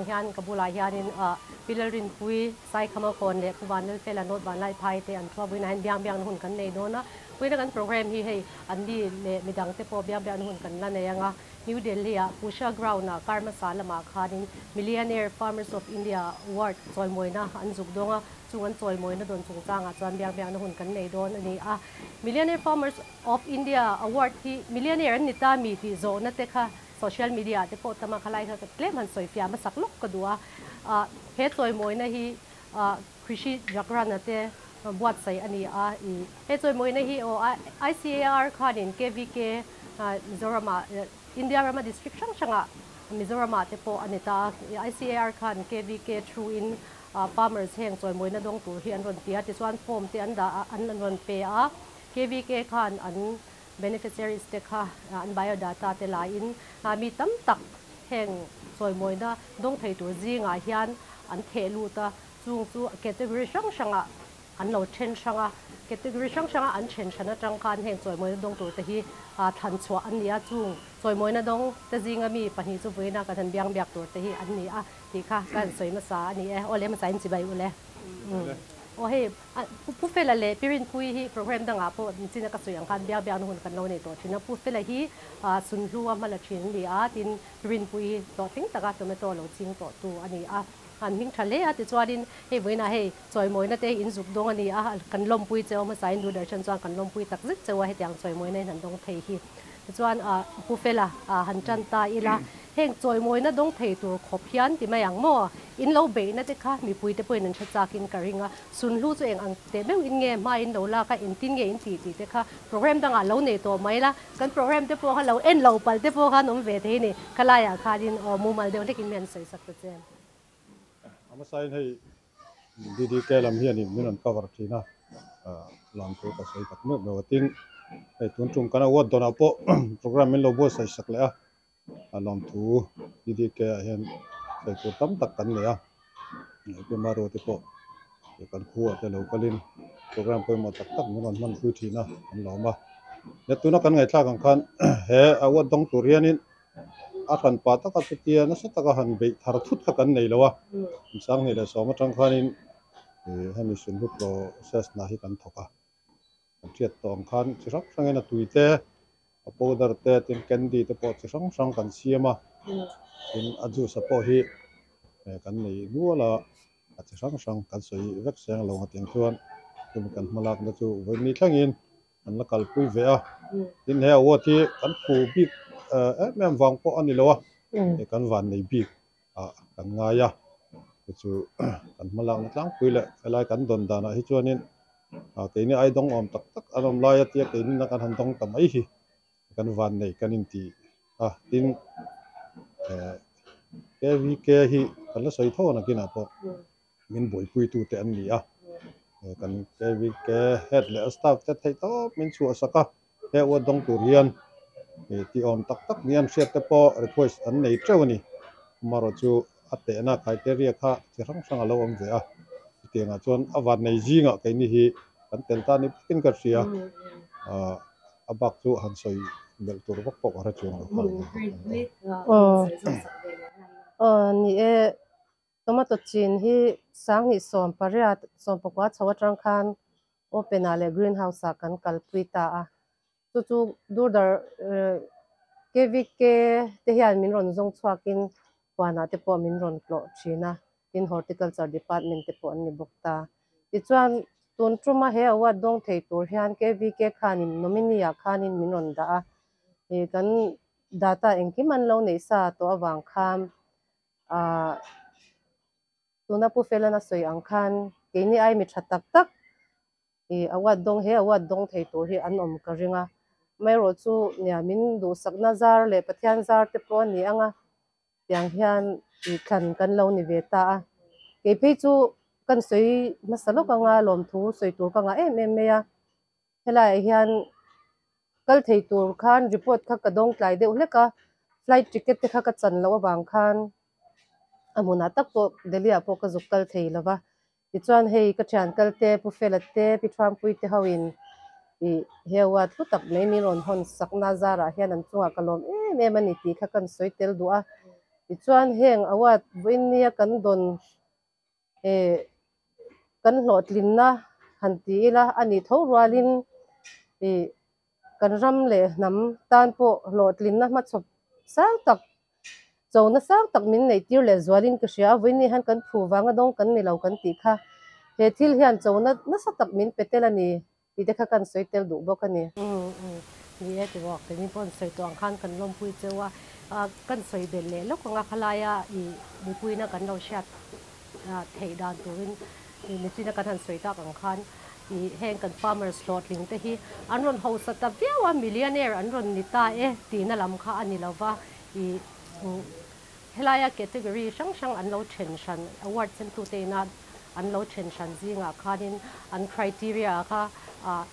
Hei vang hian ka bulah hianin Pi Lalrinpuii, Saikhama Kawn leh Pu Vanlalfela North Vanlaiphai te an thu a, vawiinah hian biang biakna hun kan nei dawn a. Vawiina kan program hi hei an ni leh midang te pawh biang biakna hun kan la nei ang a. New Delhi-ah Pusha Ground-ah kar hmasa lamah khanin Millionaire Farmers of India Award chawimawina an zuk dawng a, chung an chawimawina dawn chungchangah chuan biang biakna hun kan nei dawn a ni a. Millionaire Farmers of India Award hi millionaire an ni ta mi tih zawhna te kha Social media ah te pawh tam a, khalai kha ka tlem han sawi fiah hmasak lawk ka duh a. He chawimawina hi Krishi Jagran-a te buatsaih a ni a. He chawimawina hi aw ICAR khanin KVK Mizoram-ah India rama district hrang hrangah Mizoram-ah te pawh a ni ta a. ICAR khan KVK through in farmers heng chawimawina dawng tur hi an rawn ti a. Tichuan form te an dah a, an rawn pe a. KVK khan an Beneficiaries te kha an biodata te laiin mi tam tak heng chawimawina dawng thei tur zingah hian an theh lut a, chung chu category hrang hrangah an lo then hrang a, category hrang hranga an then hran atang khan heng chawimawina dawng tur te hi thlan chhuah an ni a, chung chawimawina dawng te zinga mi pahnih chu vawiina kan han biang biak tur te hi an ni a tih kha ka han sawi hmasa a ni e. Aw le hmasa in chibai u le. Aw hei. Pu Fela leh Pi Rinpuii hi program dangah pawh nichina ka sawi ang khan biak biakna hun kan lo nei tawh thin a. Pu Fela hi Sunhlu a hmala thin a ni a, tin Pi Rinpuii hi hlawhtling taka tomato lo ching tawhtu a ni a. An hming tha hle a, tichuanin hei vawiinah hei chawimawina te in zuk dawng a ni a, kan lawmpui cheu a hmasa in Doordarshan chuan kan lawmpui tak zet cheu a hetiang chawimawina in han dawng thei hi. Tichuan Pu Fela han tan ta ila. Heng chawimawina dawng thei tur khawp hian ti mai ang maw? In lo beihna te kha mipui te pawhin an hre chakin ka ring a, sunhlu chu eng ang teh meuh in nge hma in lo lak a, engtin nge in tih tih te kha program dangah lo nei tawh mai la, kan program te pawh kha lo en lo palh te pawh khan awm ve thei ni, khalaiah khanin aw mumal deuh hlekin mi an sawi sak ta che. A hmasain hei DDK lam hianin min rawn cover thin a, lam chu ka sawi tak meuh meuh a, tin hei tun tum kan award dawnah pawh program min lo buatsaih sak leh a, a lawmthu DDK ah hian sawi tur tam tak kan nei a, Pi Maru te pawh kan khuah te lo kalin program pawimawh tak tak min rawn hman pui thin a an lawm a, he tuna kan ngaihthlak ang khan he award dawng tur hianin a hran pah taka chutia nasa taka han beih thar thut kha kan nei lo a, Sanghnih leh Sawm atang khanin hemi sunhlu process hna hi kan thawk a. Kan hriat tawh ang khan chi hrang hrangin a tui te, a powder te tin candy te pawh chi hrang hrang kan siam a, tin a juice a pawh hi kan nei nual a, a chi hrang hrang kan sawi vek seng lo ngatiang chuan chumi kan hma lakna chu vawiin thlengin kan la kalpui ve a, tin he award hi kan phu bik em em vang pawh a ni lo a, kan van nei bik ah kan ngai a chu chu kan hma lakna tlangpui leh helai kan dawn danah hi chuanin ah keini ai dawng awm tak tak an awm lai a tia keini na kan han dawng ta mai hi kan van nei kan inti a tin eh KVK hi kan la sawi tho a nakinah pawh min buaipuitute an ni a kan KVK head leh a staff te theih tawp min chhuah sak a he uat dawng tur hian tih awm tak tak ni an hriat te pawh request an nei teuh a ni amaherawh chu a tehna criteria kha chi hrang hrang a lo awm ve a chutiangah chuan a van nei zingah keini hi kan tel ta ni bawkin ka hria ah a bak chu han sawi belh tur vak pawh ka hre chuang lo kha. Aw ni e. Tomato chin hi sanghnih sawm pariat sawm pakua chho atang khan open ah leh green house ah kan kalpui ta a, chu chu Durdar KVK te hian min rawn zawng chhuakin huanah te pawh min rawn tlawh thin a, tin horticulture department te pawh an ni bawk ta. Tichuan tun tuma he award dawng thei tur hian KVK khanin nominee ah khanin min rawn dah a, ih kan data engkim an lo neih sa tawh avang khan Ahh tuna Pu Felana sawi ang khan keini ai mi tha tak tak ih award dawng he award dawng thei tur hi an awm ka ring a, amaherawh chu nia min duhsakna zar leh Pathian zar te pawh a ni ang a, tiang hian ih thlan kan lo ni ve ta a, kei phei chu kan sawi hmasa lawk anga lawmthu sawi tur ka ngah em em mai a, Helaiah hian kal thei tur khan report kha ka dawng tlai deuh hlek a, flight ticket te kha ka chan loh avang khan a hmunah tak pawh Delhi ah pawh ka zuk kal thei lo va. Tichuan hei ka thian kal te, Pu Fela te, Pi Thuampui te ho in ih he award hlu tak mai min rawn hawn sakna zarah hian an chungah ka lawm em em a ni tih kha ka sawi tel duh a. Tichuan heng award vawiin nia kan dawn eh kan hlawhtlinna han ti ila a nih tho rualin ih kan ram leh hnam tan pawh hlawhtlinna hmachhawp sang tak chona sang tak min neih tir leh zualin ka hria a, vawiin ni hian kan phu vanga dawng kan ni lo kan tih kha he thil hian chona nasa tak min pe tel a ni tih te kha kan sawi tel duh bawk a ni. Ni e tiraw, keini pawh an sawi tawh ang khan kan lawmpui cheu a, kan sawi belh leh lawk ang a, khalaia i mipuina kan lo hriat theih dan turin michina kan han sawi tak ang khan i heng kan farmers hlawhtling te hi an rawn hausa ta viau a, millionaire an rawn ni ta e tihna lam kha a ni lova, i helaia category hrang hrang an lo then hran award sentute ina an lo then hran zingah khanin an criteria kha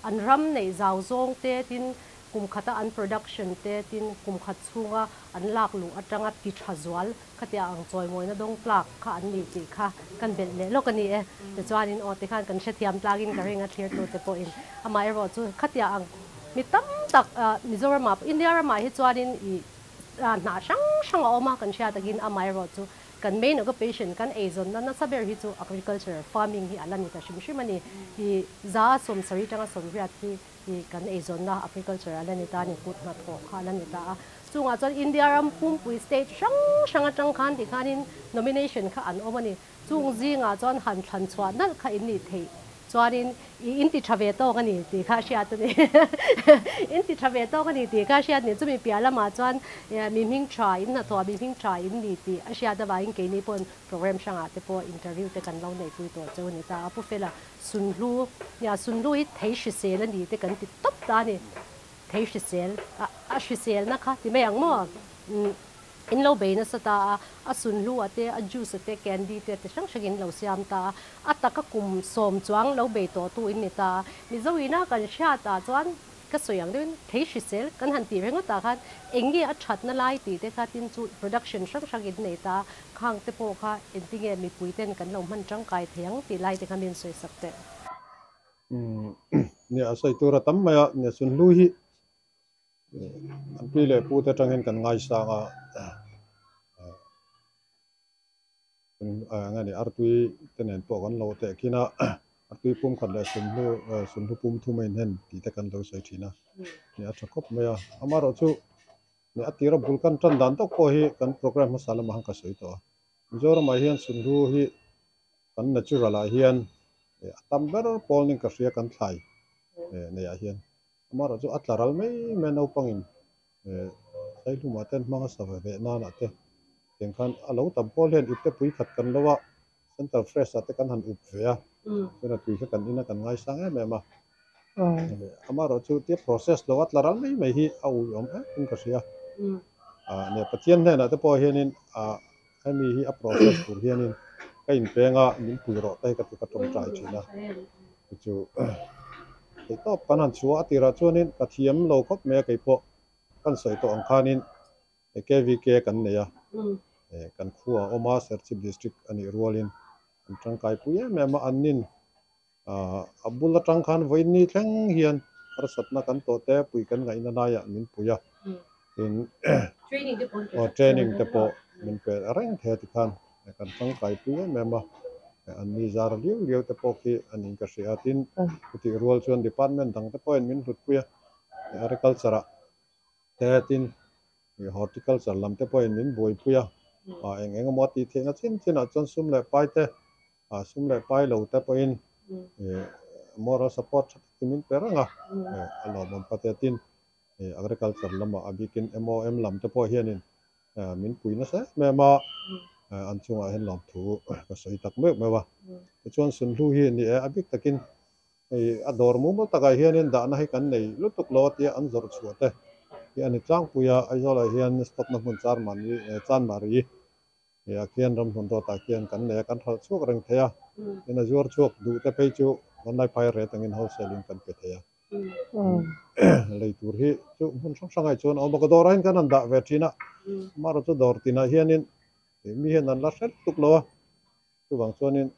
an ram neih zau zawng te tin kum khata an production te tin kum khat chhunga an lak luh atanga ti tha zual Khatia ang chawimawina dawng tlak kha an ni tih kha kan belh leh lawk a ni e. Tichuanin aw tikhan kan hrethiam tlakin ka ring a thlirtute pawhin amaherawh chu khatia ang mi tam tak Mizoramah India ramah hi chuanin ih hnah hrang hrang a awm a kan hriat takin amaherawh chu kan main occupation kan eizawnna nasa ber hi chu agriculture farming hi a la ni ta hrim hrim a ni. Ih za 70 tanga 80 hi Hi kan eizawnna agriculture a la ni ta a ni, kut hnathawh kha a la ni ta a. Chungah chuan India ram pumpui state hrang hrang atang khan ti khanin nomination kha an awm a ni. Chung zingah chuan han thlan chhuah nalh kha in nih theih chuanin i in ti tha ve tawk a ni tih kha hriat a ni. In ti tha ve tawk a ni tih kha hriat a ni. Chumi piah lamah chuan mi hming tha in hnathawh, mi hming tha in ni tih a hriat avangin keini pawhin program hrangah te pawh interview te kan lo neihpui tawh cheu a ni ta a. Pu Fela Sunhlu, nia sunhlu hi thei hrisel a ni te kan ti tawp ta a ni. Thei hrisel, a hriselna kha ti mai ang maw? Umm, in lo bei nasa ta a, a sunhlu a te, a juice a te, candy te ti hrang hrangin lo siam ta a, a taka kum 10 chuang lo bei tawhtu in ni ta a. Mizo ina kan hriat ah chuan Ka sawi ang deuhin thei hrisel kan han tih ringawt ah khan eng nge a thatna lai tih te kha tin chu production hrang hrang in nei ta a, khang te pawh kha engtinge mipui ten kan lo hman tangkai thei ang tih lai te kha min sawi sak teh. Umm nia a sawi tur a tam mai a, nia Sunhlu hi an pi leh pu te atangin kan ngaisang a, eng a ni artui te nen pawh kan lo teh khin a artui pum khat leh sunhlu sunhlu pum thum a inhen tih te kan lo sawi thin a ni a tha khawp mai a amaherawhchu ni a tira bul kan tan dan tawk pawh hi kan programme hmasa lamah khan ka sawi tawh a Mizoramah hian sunhlu hi kan natural ah hian a tam ber pawl ning ka hria kan thlai neih ah hian amaherawhchu a tla ral mai mai a naupangin Saihlumah te an hmang a sa ve ve nanah te tiang khan a lo tam pawl hian ipte pui khat kan lo a, center fresh ah te kan han up ve a, chuan a tui kha kan in a kan ngaisang em em a. Amaherawhchu tia process lo a tla ral mai mai hi a ui awm em in ka hria. Nia Pathian hnenah te pawh hianin hemi hi a process tur hianin ka inpeng a, min pui rawh te hi ka ti ka tawngtai thin a. Chu theihtawp kan han chhuah a tirah chuanin ka thiam lo khawp mai a keipawh kan sawi tawh ang khanin KVK kan nei a, kan khua a awm a Serchhip District a nih rualin an tangkai pui em em a, an nin a bul atang khan vawiin thleng hian harsatna kan tawh te pui kan ngaihna laiah min pui a, tin training te pawh min pe reng thei a tikhan kan tangkai pui em em a, an ni zar liau liau te pawh khi a niin ka hria a, tin chutih rual chuan department dang te pawhin min hlut pui a, agriculture ah te tin horticulture lam te pawhin min buaipui a, eng eng emaw a tih theihna chin chinah chuan sum leh pai te sum leh pai lo te pawhin moral support tha takin min pe reng a, a lawmawm kha te tin agriculture lamah a bikin MOM lam te pawh hianin min pui nasa em em a, an chungah hian lawmthu ka sawi tak meuh meuh a. Tichuan Sunhlu hi ni e, a bik takin hei a dawr mumal takah hianin dahna hi kan nei lutuk lo a tia an zawrh chhuah te hi a ni tlangpui a, Aizawlah hian stop na hmun Chanmari Hei ah khian ramhlun dawtah khian kan nei a, kan hralh chhuak reng thei a, tin a zuar chhuak duh te phei chu online phai rate angin wholesale in kan pe thei a. Lei tur hi chu hmun hrang hrangah chuan a awm a, ka dawrah hian kan han dah ve thin a, amaherawh chu dawr tinah hianin mi hian an la hre lutuk lo a, chuvang chuanin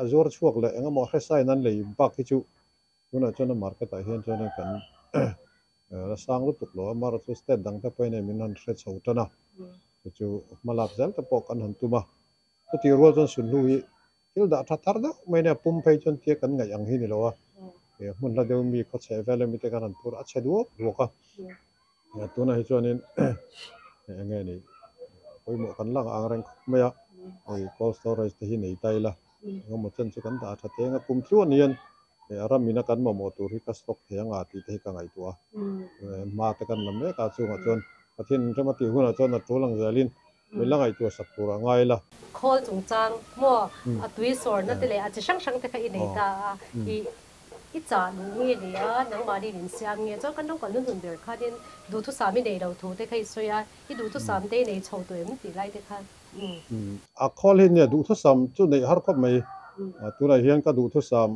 a zuar chhuak leh eng emaw hresain an lei bak hi chu Tunah chuan a market ah hian chuan kan la sang lutuk lo a, amaherawhchu state dang te pawhin hei min han hre chho tan a. Chu chu hmalak zel te pawh kan han tum a. Chutih rual chuan sunhlu hi thil dah tha thar deuh mai nia, pum phei chuan tia kan ngaih ang hi ni lo a. Hmun hla deuh mi khaw chheh vel ami te khan han phur a chhe duak duak a. Tunah hi chuanin eng nge ni pawimawh kan lak ang reng khawp mai a, hei cold storage te hi nei ta ila engemaw chen chu kan dah tha thei ang a, kum tluan hian ramina kan mamawh tur hi ka stock thei anga tih te hi ka ngaihtuah a. Hma te kan la mek a, chungah chuan Pathian inrem a tih hunah chuan a tul ang zelin min la ngaihtuah sak tur a ngai la. Khawl chungchang maw a tui sawrna te leh a chi hrang hrang te kha i nei ta a, i i chah luh nge ni a, nangmahni in insiam nge chuan kan lo kal hnun ber khanin duhthusam i nei lo thu te kha i sawi a, i duhthusam te i nei chho tawh em tih lai te kha. A khawl hi nia duhthusam chu neih har khawp mai, tunah hian ka duhthusam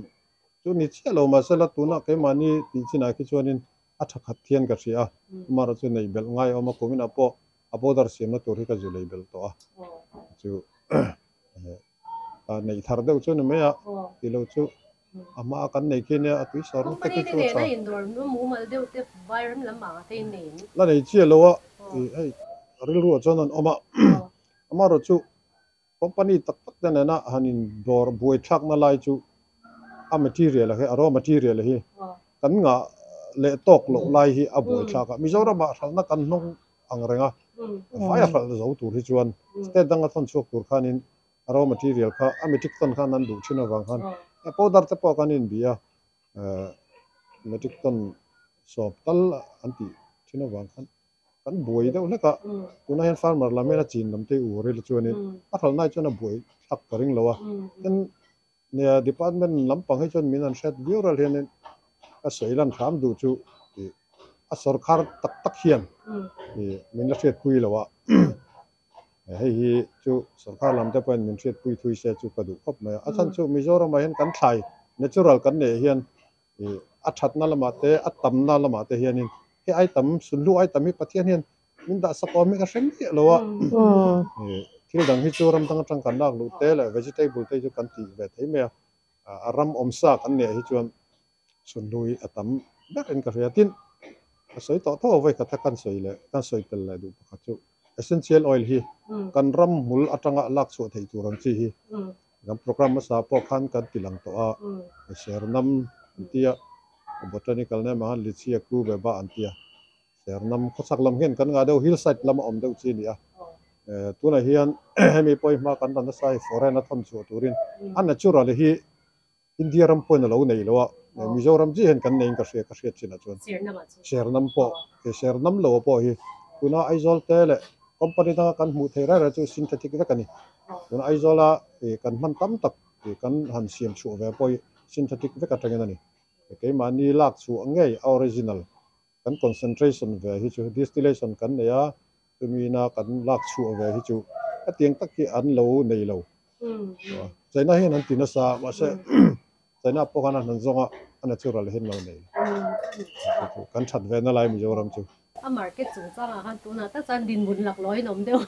chu ni chiah lo mahsela tunah keimahni tih chinah khi chuanin a tha khat hian ka hria a, amaherawhchu neih belh ngai a awm a, kuminah pawh a border siamna tur hi ka zu lei belh tawh a, chu neih thar deuh chu ni mai a, tih loh chu a hmaa kan nei khi nia a tui sawr te khi chu a tha. La nei chiah lo a, hei rilruah chuan an awm a, amaherawhchu company tak tak te nena han in dawr buai thlakna lai chu a material a hi a raw material hi kan ngah leh tawk loh lai hi a buai thlak a. Mizoram ah hralhna kan hnawng ang reng a, fai a hralh zo tur hi chuan state danga thawn chhuak tur khanin a raw material kha a metric ton khan an duh thin avang khan powder te pawh kan inbih a, metric ton sawm tal an tih thin avang khan kan buai deuh hlek a, tunah hian farmer lam hian a chin lam te ur ila chuanin a hralhna hi chuan a buai thlak ka ring lo a, tin nia department lampang hi chuan min an hriat viau ral hianin ka sawi lan hram duh chu ih a sawrkhar tak tak hian ih min la hriatpui lo a, hei hi chu sawrkhar lam te pawhin min hriatpui thui se chu ka duh khawp mai a, a chhan chu Mizoramah hian kan thlai natural kan neih hian Ih, a thatna lamah te, a tamna lamah te hianin he ai tam, sunhlu ai tam hi Pathian hian min dah sak awm hi ka hre miah lo a. Ih, thil dang hi chu ram dang atang kan lak luh te leh vegetable te hi chu kan tih ve thei mai a, a ram awm sa kan neih hi chuan sunhlu hi a tam berin ka hria. Tin, ka sawi tawh tho a vawi khat a kan sawi leh, kan sawi tel leh duh pakhat chu essential oil hi kan ram hmul atanga lak chhuah theih tur ang chi hi Kan program hmasa pawh khan kan ti lang tawh a, Sernam an ti a, botanical name ah khan Lychea cubeba an ti a, Sernam khawchhak lam hian kan ngah deuh hillside lama awm deuh chi a ni a, tunah hian hemi pawh hi hma kan rawn nasa hi foreign a thawn chhuah turin a natural hi India ram pawhin a lo nei lo a, Mizoram chiah hian kan neiin ka hria ka hriat chinah chuan Sernam pawh Sernam lo pawh hi tuna Aizawl te leh company danga kan hmuh theih reng reng chu synthetic vek a ni. Tuna Aizawla kan hman tam tak kan han siam chhuah ve pawh hi synthetic vek atangin a ni. Keimahni lak chhuah ngei a original kan concentration ve hi chu distillation kan nei a, chumina kan lak chhuah ve hi chu hetiang tak hi an lo nei lo. China hian an ti nasa a, mahse China pawh khan a hnan zawnga a natural hian lo nei lo. Kan that ve na lai Mizoram chu. A market chungchangah khan tunah tak chuan dinhmun laklawh in awm deuh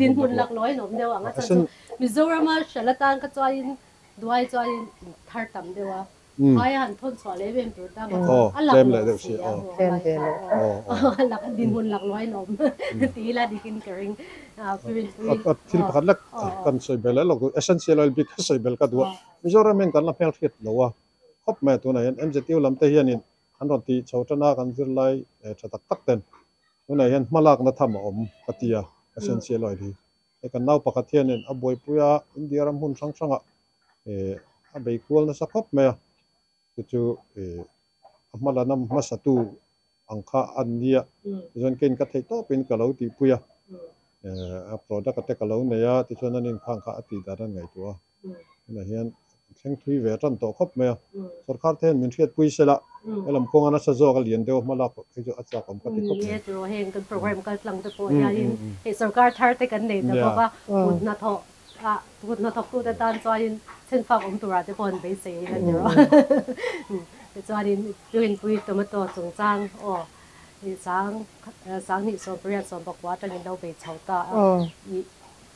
dinhmun laklawh in awm deuh ang a chhan chu Mizorama hral atan kha chuanin duai chuanin thar tam deuh a phai a han thawn chhuah leh em em tur tan kha chuan a laklawh si a a lak dinhmun laklawh in awm ti ila dikin ka ring thil pakhat lek kan sawi bel leh lawk essential oil bik ka sawi bel ka duh a Mizoram hian kan la hmelhriat lo a khawp mai a tunah hian MZU lam te hianin An rawn tih chho tan a, kan zirlai tha tak tak ten tunah hian hmalakna tham a awm ka ti a, essential oil hi. Hei kan nau pakhat hianin a buaipui a, India ram hmun hrang hrangah a bei kual nasa khawp mai a, chu chu a hmalana hmasatu ang kha a nia, tichuan keiin ka theih tawpin ka lo tihpui a, a product a te ka lo nei a, tichuan an inkhang kha a tih dan an ngaihtuah a. Tunah hian thleng thui ve tan tawh khawp mai a, sorkar te hian min hriatpui se la, helam kawnga nasa zawk a lian deuh a hma lak phei chu a chak awm ka ti khawp mai. Ni e tiraw heng kan program kal tlang te pawh hianin hei sorkar thar te kan nei ta bawk a, kut hnathawh ah kut hnathawk tu te tan chuanin chhenfak awm turah te pawh an beisei a tiraw. Tichuanin Tuinpui tomato chungchang aw sang sanghnih 18 pakua atangin lo bei chho ta a, ih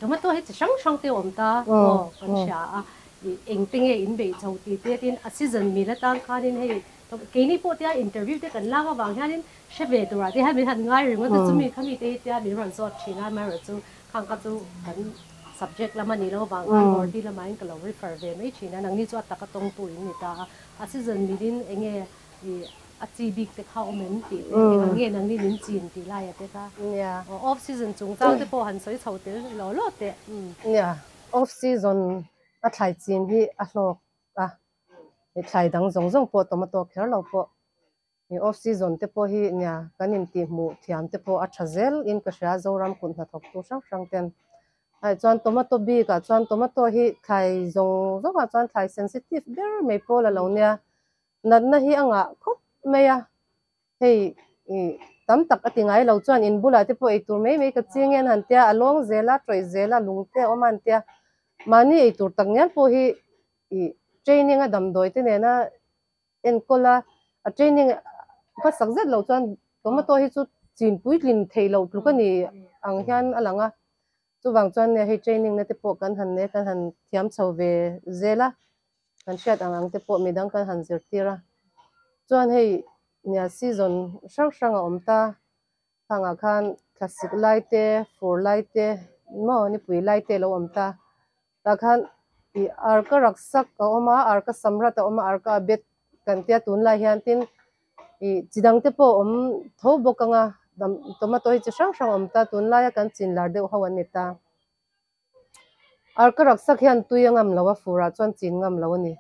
Tomato hi chi hrang hrang te awm ta aw kan hria a, ih engte nge in beih chho tih te tin a season mil atan khanin hei Keini pawh tia interview te kan lak avang hianin hre ve turah te hian min han ngai ringawt a, chumi khami te hi tia min rawn zawt thin a, amaherawhchu khang kha chu kan subject lam a nih loh avang khan Horti lamahin ka lo refer ve mai thin a, nangni chu a taka tawngtu in ni ta a, a season milin enge i a chi bik te kha awm em tih te, eng ang nge nangni min chin tih laia te kha off season chungchang te pawh han sawi chho tel law law teh. Nia, off season a thlai chin hi a hlawk a, i thlai dang zawng zawng pawh tomato kher lo pawh i off season te pawh hi nia kan intih hmuh thiam te pawh a tha zel in ka hria Zoram kut hnathawk tu hrang hrang ten ai chuan tomato bik ah chuan tomato hi thlai zawng zawng ah chuan thlai sensitive ber mai pawl a lo nia natna hi a ngah khawp mai a hei i tam tak a ti ngai lo chuan in bulah te pawh ei tur mai mai ka ching en han tia a lawng zel a tawih zel a lung te a awm a an tia mahni ei tur tak ngial pawh hi i training a damdawi te nena enkawl a a training hmasak zet loh chuan tomato hi chu chin puitlin theih loh tluk a ni ang hian a lang a chuvang chuan nia hei training na te pawh kan han nei kan han thiam chho ve zel a kan hriat ang ang te pawh midang kan han zirtir a chuan hei nia season hrang hrang a awm ta khangah khan thlasik lai te fur lai te maw nipui lai te alo awm ta tah khan ih arka raksak a awm a arka samrat a awm a arka a bet kan tia tunlai hian tin ih chi dang te pawh a awm tho bawk ang a tomato hi chi hrang hrang a awm ta tunlaia kan chin lar deuh ho an ni ta. Arka raksak hian tui a ngam lo a furah chuan chin ngam lo a ni.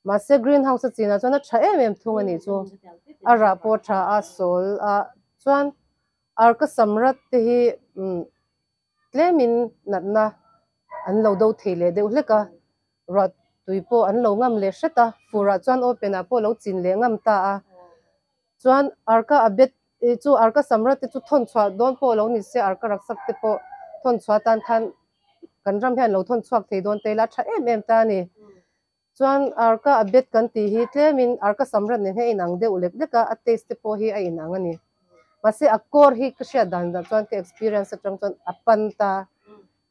Mahse green house a chinah chuan a tha em em thung a nih chu. A rah pawh a tha a sawl a chuan arka samrat te hi umm tlemin natna an lo do thei leh deuh hlek a, ruah tui pawh an lo ngam leh hret a, furah chuan open ah pawh lo chin leh ngam ta a. Chuan arka a bet chu arka samrat te chu thawn chhuah dawn pawh lo ni se arka raksak te pawh thawn chhuah atan khan kan ram hian lo thawn chhuak thei dawn te ila a tha em em ta a ni. Chuan arka a bet kan tih hi tlemin arka samrat nen hian a inang deuh lek lek a, a taste te pawh hi a inang a ni. Mahse a kawr hi ka hriat dan dan chuan ka experience atang chuan a pan ta,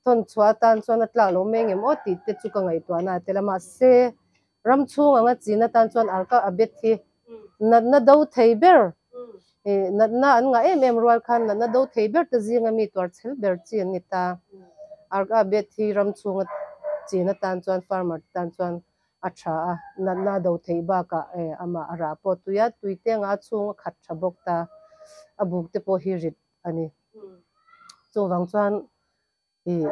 thawn chhuah atan chuan a tlak lo mai ngem aw tih te chu ka ngaihtuah na a tel a mahse ram chhung anga chin atan chuan arka a bet hi natna do thei ber ih natna an ngah em em rual khan natna do thei ber te zinga mi tuar chhel ber chi an ni ta. Arka a bet hi ram chhunga chin atan chuan farmer te tan chuan a tha a, natna a do theih bakah eh amah a rah pawh tui a, tui te anga a chhung a khat tha bawk ta, a buk te pawh hi rit a ni. Chuvang chuan ih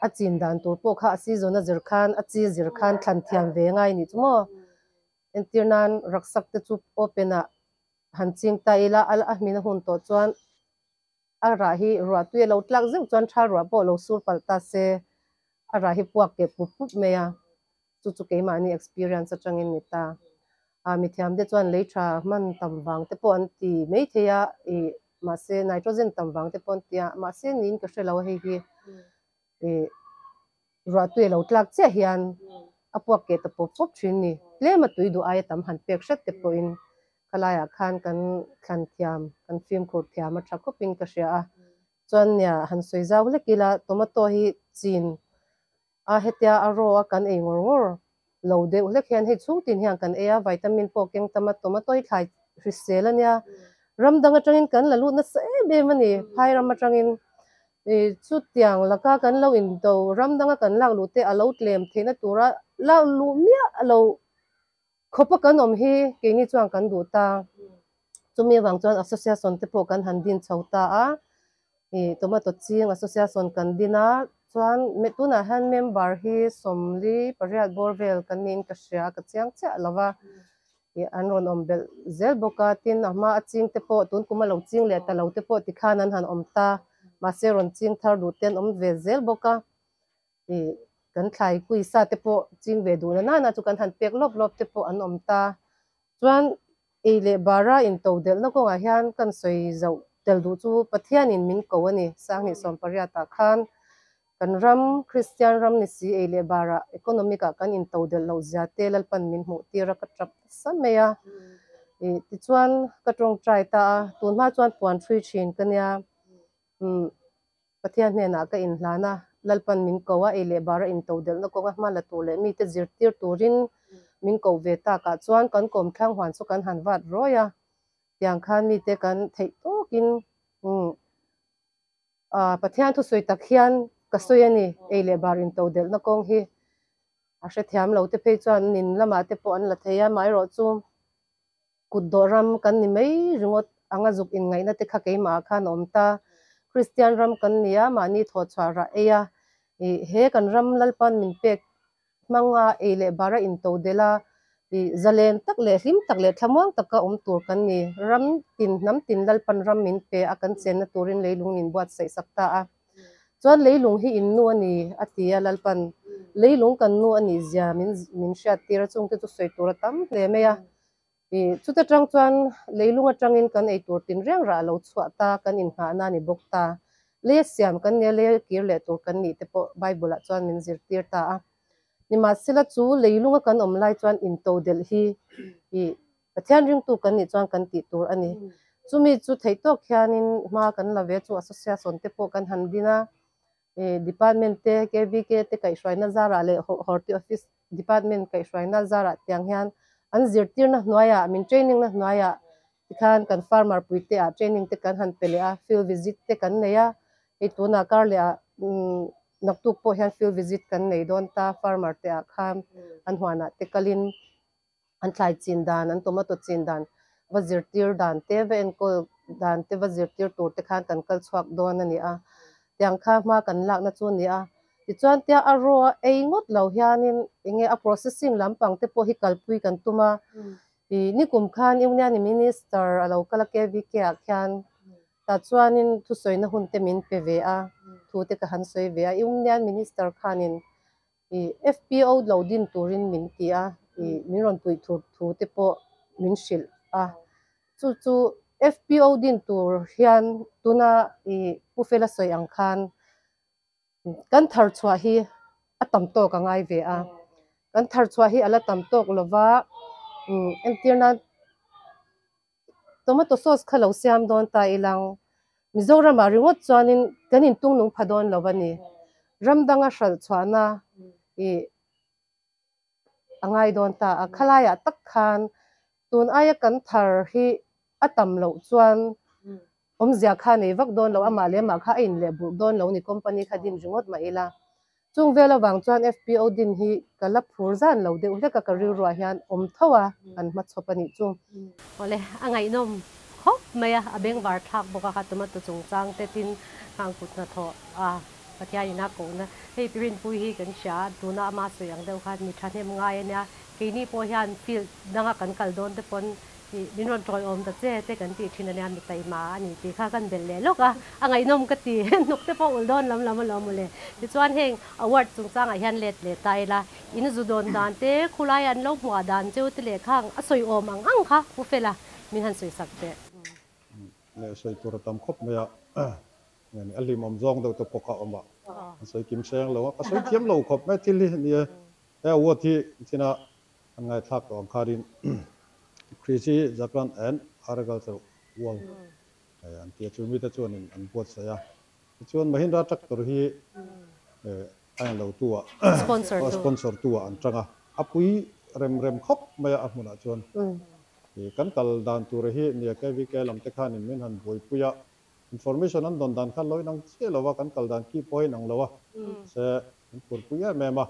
a chin dan tur pawh kha a season a zir khan a chi zir khan thlan thiam ve ngai nih chu maw. Entir nan raksak te chu open ah han ching ta ila a hmin a hun tawh chuan A rah hi ruah tui a lo tlak zeuh chuan thal ruah pawh lo sur palh ta se, a rah hi puak keh pup pup mai a, chu chu keimahni experience atangin ni ta. A mithiam te chuan lei tha hman tam vang te pawh an ti mai thei a, ih mahse nitrogen tam vang te pawh an ti a, mahse niin ka hre lo a hei hi ih ruah tui a lo tlak chiah hian a puak keh ta pawp pawp thin ni. Tlem a tui duh aia tam han pek hret te pawhin Khalaiah khan kan thlan thiam, kan fimkhur thiam a tha khawpin ka hria a. Chuan nia han sawi zau hlek ila tomato hi chin a hetia a raw a kan ei ngawr ngawr lo deuh hlek hian hei chhung tin hian kan ei a, vitamin pawh keng tam a, tomato hi thlai hrisel a nia. Ram dang atangin kan la lut nasa em em a ni, phai ram atangin chutiang laka kan lo indo ram danga kan lak luh te a lo tlem theihna tura lak luh miah lo Khawpa kan awm hi keini chuan kan duh ta. Chumi avang chuan association te pawh kan han din chho ta a. Ih tomato ching association kan din a, chuan tunah hian member hi sawmli pariat bawr vel kan niin ka hria, ka chiang chiah lo va. Ih an rawn awm belh zel bawk a, tin a hma a ching te pawh tun kum a lo ching leh ta lo te pawh tikhan an han awm ta. Mahse rawn ching thar duh te an awm ve zel bawk a. Ih kan thlai kui sa te pawh ching ve duh na nana chu kan han pek lawp lawp te pawh an awm ta. Chuan ei leh bara into delhna kawngah hian kan sawi zoh tel duh chu Pathianin min ko a ni. Sanghnih sawmpariat ah khan kan ram Kristian ram ni si ei leh bara economic ah kan into delh loh zia te Lalpan min hmuh tir a ka tap nasa mai a. Ih tichuan ka tawngtai ta a, tunhma chuan puan thui thin ka nia. Umm Pathian hnenah ka inhlan a, Lalpan min ko a, ei leh bara into delhna kawnga hma la tur leh mite zirtir turin Min ko ve takah chuan kan kawmthlang huan chu kan han vat rawi a, tiang khan mite kan theih tawkin umm ah Pathian thusawi tak hian ka sawi a ni, ei leh bar in to delhna kawng hi a hrethiam lo te phei chuan nin lamah te pawh an la thei a, amaherawhchu kut dawh ram kan ni mai ringawt anga zuk inngaihna te kha keimah ah khan a awm ta. Kristian ram kan ni a, mahni thawhchhuah rah ei a, ih he kan ram Lalpan min pek hmanga ei leh bar a into delh a, ih zalen tak leh hlim tak leh thlamuang taka awm tur kan ni. Ram tin, hnam tin Lalpan ram min pe a, kan chenna turin leilung min buatsaih sak ta a. Chuan leilung hi in nu a ni a ti a, Lalpan leilung kan nu a nih zia min min hriat tir a, chungte chu sawi tur a tam hle mai a. Ih chuta tang chuan leilung atangin kan ei tur tin reng rah a lo chhuah ta, kan inngahna a ni bawk ta. Lei a siam kan nia, lei a kir leh tur kan nih te pawh Bible ah chuan min zirtir ta a. Nimahsela chu leilunga kan awm lai chuan intodelh hi ih Pathian ringtu kan nih chuan kan tih tur a ni. Chumi chu theih tawk hianin hma kan la ve chu association te pawh kan han din a, department te, KVK te kaihhruaina zarah leh Horti office department kaihhruaina zarah tiang hian an zirtirna hnuaiah, min training na hnuaiah tikhan kan farmer puite ah training te kan han pe leh a, field visit te kan nei a, hei tunah kar leh ah naktuk pawh hian field visit kan nei dawn ta farmer te ah khan an huanah te kalin an thlai chin dan, an tomato chin dan va zirtir dan te, va enkawl dan te va zirtir tur te khan kan kal chhuak dawn a ni a, tiang kha hma kan lakna chu a ni a. Tichuan tia a raw a ei ngawt lo hianin enge a processing lampang te pawh hi kalpui kan tum a, ih nikum khan Union Minister a lo kal a KVK ah khian tah chuanin thusawina hun te min pe ve a, thu te ka han sawi ve a, Union Minister khanin Ih FPO lo din turin min ti a, ih min rawn puih tur thu te pawh min hrilh a. Chu chu FPO din tur hian tuna ih Pu Fela sawi ang khan kan thar chhuah hi a tam tawk a ngai ve a. Kan thar chhuah hi a la tam tawk lova, entir nan Tomato sauce kha lo siam dawn ta ilang. Mizoramah ringawt chuanin kan intung nung pha dawn lo a ni. Ram danga hralh chhuahna ih a ngai dawn ta a. Khalaiah tak khan tun aia kan thar hi a tam loh chuan awmzia kha nei vak dawn lo, amah leh amah kha a inleh burh dawn lo ni company kha din ringawt mah ila. Chung vel avang chuan FPO din hi ka la phur zan lo deuh hlek a, ka rilruah hian awm tho a an hmachhawp a nih chu. Awle, a ngaihnawm khawp mai a, a bengvar thlak bawk a, kha tomato chungchang te tin hang kut hnathawh a Pathian in a kohna hei Rinpui hi kan hria a, tuna ama sawi ang deuh khan mi thahnem ngai a nia, keini pawh hian field danga kan kal dawn te pawn Ih, min rawn tawiawm ta che te kan tih thin a nia, mi taima a ni tih kha kan belh leh lawk a, a ngaihnawm ka ti, hnuk te pawh ulh dawn lam lam alawm mawle. Tichuan heng award chungchangah hian let leh ta ila, in zu dawn dan te, khulai an lo hmuah dan cheu te leh khang a sawiawm ang ang kha Pu Fela min han sawisak teh. Leh sawi tur a tam khawp mai a, a hlimawm zawng deuh te pawh kha a awm a, an sawi kim seng lo a, ka sawi thiam lo khawp mai thil hi nia, he award hi china An ngaithlak tawh ang kharin Krishi Jagran and Agriculture World an ti a, chu mite chuanin an buatsaih a. Tichuan Mahindra Tractor hi a en lo tu ah, sponsor tu ah an tang a, a pui rem rem khawp mai a, a hmunah chuan kan kal dan tur hi nia KVK lam te khanin min han buaipui a, information an dawn dan khan lo inang chiah lo a, kan kal dan ki pawh a inang lo a, mahse an phurpui em em a.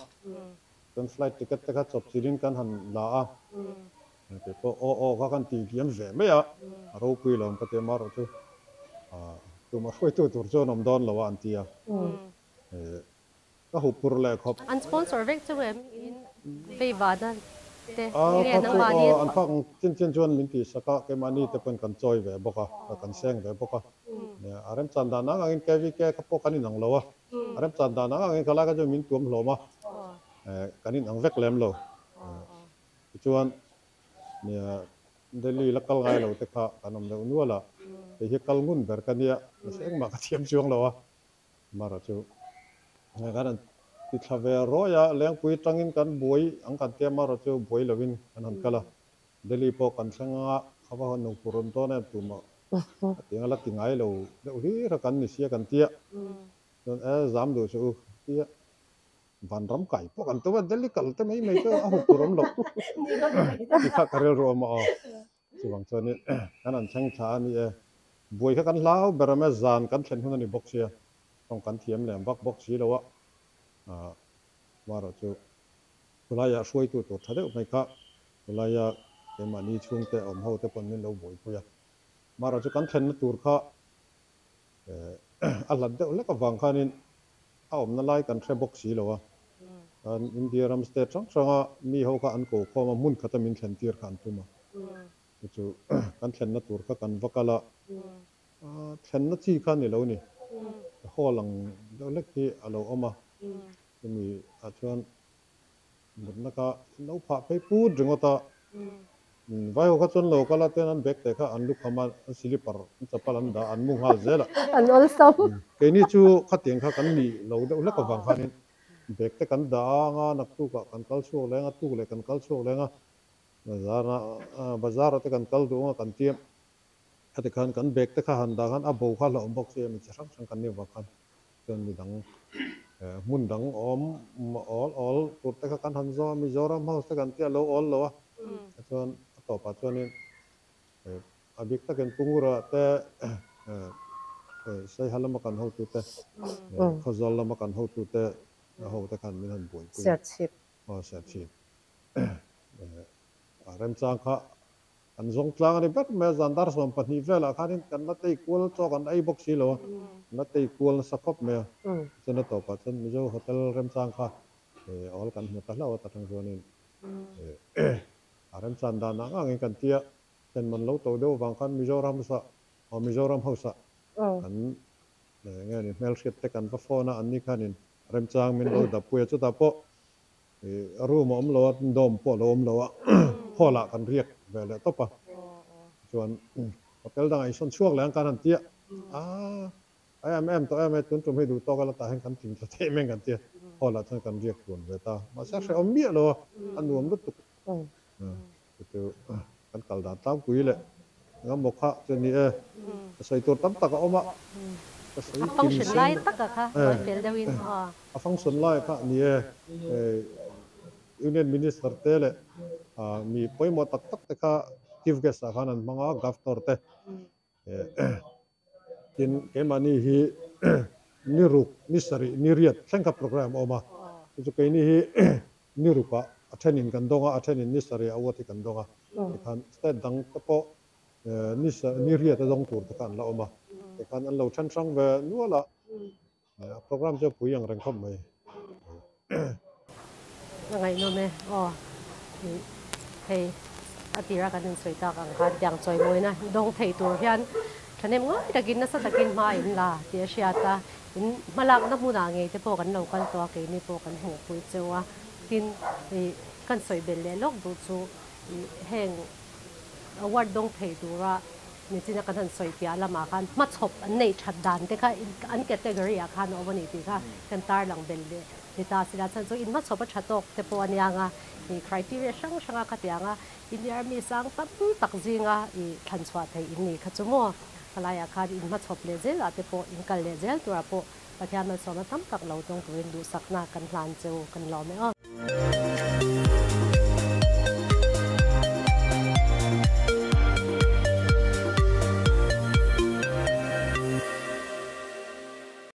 Kan flight ticket te kha chawp chilhin kan han la a, kei pawh aw aw kha kan tih liam ve mai a, a ropui lo ang ka ti a, marawh chu tumah hruaitu tur chu an awm dawn lo a an ti a, ka hup pur leh khawp. An sponsor vek chu em in vei vana te nge nangmahni. An phak ang chin chin chuan min tih sak a, keimahni te pawn kan chawi ve bawk a, kan seng ve bawk a, a remchan dan ang angin KVK kha pawh kan inang lo a. A remchan dan ang angin khalai kha chuan min tuam hlawm a, kan inang vek lem lo. Tichuan Delhi la kal ngai lo te kha kan awm deuh nual a, kei hi kal ngun ber ka nia, mahse engmah ka thiam chuang lo a. Mara chu kan han ti thla ve rawi a, Lengpui tangin kan buai ang kan tia Mara chu buai lovin kan han kal a. Delhi pawh kan thleng anga kha va hawn nung pur awm dawn em tumah a ti anga la ti ngai lo deuh hlir a kan ni sia kan tia chuan e zam duh suh u tia Vanram kai pawh kan tum a, Delhi kal te mai mai chu a hup tur awm loh ti kha ka rilru awm a aw. Chuvang chuanin kan han thleng thla a ni e. Buai kha kan hlau ber awm e, zan kan thlen hun a ni bawk sia, tawng kan thiam lem vak bawk si lo a, amaherawh chu khulaiah hruaitu tur tha deuh mai kha khulaia keimahni chhungte awm ho te pawn min lo buaipui a. Amaherawh chu kan thlenna tur kha a hlat deuh hlek avang khanin a awmna lai kan hre bawk si lo a, kan India ram state hrang hranga mi ho kha an ko khawm a, hmun khata min thlen tir kha an tum a, chu chu kan thlenna tur kha kan va kal a, thlenna chi kha ni lo ni, hall ang deuh hlek hi a lo awm a, chumi ah chuan Mutna kha an lo phah phei put ringawt a, vai ho kha chuan lo kal a ten an bag te kha an lukham a, an silipar an chapal an dah a, an mu nghal zel a. An awlsam. Keini chu khatiang kha kan nih lo deuh hlek avang khanin bag te kan dah a anga naktukah kan kal chhuak leng a, tuk leh kan kal chhuak leng a, bazar bazar ah te kan kal duh anga kan tia khati khan kan bag te kha han dah khan a bo kha hlauhawm bawk si a, mi chi hrang hrang kan nih avang khan Chuan midang hmun dang awm awl awl tur te kha kan han zawng a, Mizoram house te kan tia lo awl lo a, chuan a tawpah chuanin a bik takin Pu Ngura te Saiha lama kan hotu te, Khawzawl lama kan hotu te ho te khan min han buaipui a. Serchhip. Aw Serchhip. A remchang kha Kan zawng tlang a ni ber mai a, zan dar 12 velah khanin kan la tei kual chaw kan ei bawk si lo a, kan la tei kual nasa khawp mai a, chuan a tawpah chuan Mizo Hotel remchang kha awl kan hmu ta hlauh a, ta tang chuanin a remchan dan ang angin kan tia, thlen man lo to deuh avang khan Mizoram sa aw Mizoram House ah kan nge ni hmelhriat te kan va phone a, anni khanin remchang min lo dapui a, chutah pawh Room a awm lo a, dorm pawh a lo awm lo a, hall ah kan riak ve leh tawp a, chuan hotel dangah insawn chhuak leh ang kan han ti a, aaa a em em tawh em e, tun tum hi duh tawk a la tah hian kan tling thla theih mai ang kan ti a, hall ah chuan kan riak tluan ve ta, mahse a hrehawm miah lo a, a nuam lutuk chu chu kan kal dan tlangpui leh engemaw kha chu a ni e, ka sawi tur tam tak a awm a, ka sawi A function lai tak a kha tawi fel deuhin aw. A function lai kha a ni e, Union Minister te leh mi pawimawh tak tak te kha Chief Guest ah khan an hmang a, Governor te tin keimahni hi ni ruk, ni sarih, ni riat thleng kha program a awm a, chu chu keini hi ni rukah a thenin kan dawng a, a thenin ni sarih a uat hi kan dawng a, tikhan state dang te pawh ni ni riat a dawng tur te kha an la awm a, tikhan an lo then hrang ve nual a, a program chu a pui ang reng khawp mai. A ngaihnawm e aw hei a tira kan insawi tak ang khan tiang chawimawina dawng thei tur hian thahnem ngai takin nasa takin hma in la tih a hriat a, in hmalakna hmunah ngei te pawh kan lo kal tawh a keini pawh kan hmuhpui cheu a, tin ih kan sawi belh leh lawk duh chu ih heng award dawng thei tura nichina kan han sawi piah lamah khan hmachhawp an neih that dan te kha an category ah khan a awm a ni tih kha kan tarlang belh leh ni ta sila chhan chu in hmachhawp a tha tawk te pawh a nia nga ih criteria hrang hranga khatianga India mi sang tam tak zinga ih thlan chhuah theih in ni kha chu maw khalaiah khan in hmachhawp leh zel ah te pawh in kal leh zel turah pawh Pathian malsawmna tam tak lo tawng turin duhsakna kan hlan cheu kan lawm e aw.